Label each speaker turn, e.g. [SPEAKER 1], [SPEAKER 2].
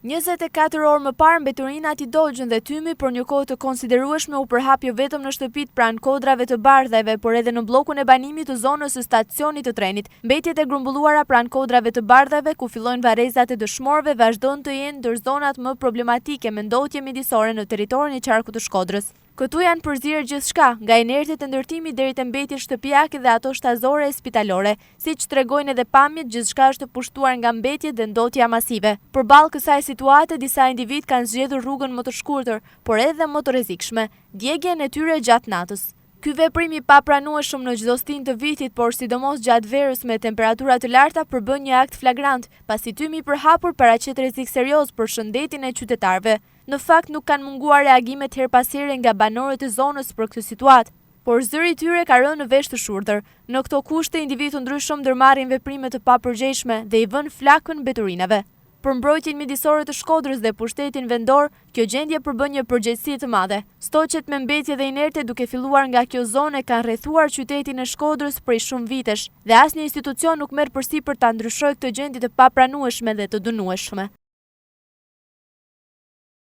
[SPEAKER 1] 24 orë më parë mbeturinat i dogjën dhe tymi për një kohë të konsiderueshme u përhap jo vetëm në shtëpitë pranë kodrave të Bardhajve, por edhe në bllokun e banimit të zonës së stacionit të trenit. Mbetjet e grumbulluara pranë kodrave të Bardhajve, ku fillojnë varrezat e dëshmorëve, vazhdojnë të jenë ndër zonat më problematike me ndotje mjedisore në territorin e qarkut të Shkodrës. Këtu janë përzier gjithçka, nga inertet e ndërtimit deri te mbetjet shtëpiake dhe ato shtazore e spitalore. Siç tregojnë edhe pamjet, gjithçka është pushtuar nga mbetjet dhe ndotja masive. Përballë kësaj situate, disa individë kanë zgjedhur rrugën më të shkurtër, por edhe më të rrezikshme, djegien e tyre gjatë natës. Ky veprim i papranueshëm në çdo stinë të vitit, por sidomos gjatë verës me temperatura të larta përbën një akt flagrant, pasi tymi i përhapur paraqet rrezik serioz për shëndetin e qytetarëve. Në fakt nuk kanë munguar reagimet herë pas here nga banorët e zonës për këtë situatë, por zëri i tyre ka rënë në vesh të shurdhër. Në këto kushte individë të ndryshëm ndërmarrin veprime të papërgjegjshme dhe i vënë flakën mbeturinave. Për mbrojtjen mjedisore të Shkodrës dhe pushtetin vendor, kjo gjendje përbën një përgjegjësi të madhe. Stoqet me mbetje dhe inerte duke filluar nga kjo zonë e kanë rrethuar qytetin e Shkodrës prej shumë vitesh dhe asnjë institucion nuk merr përsipër ta ndryshojë këtë gjendje të papranueshme dhe të dënueshme.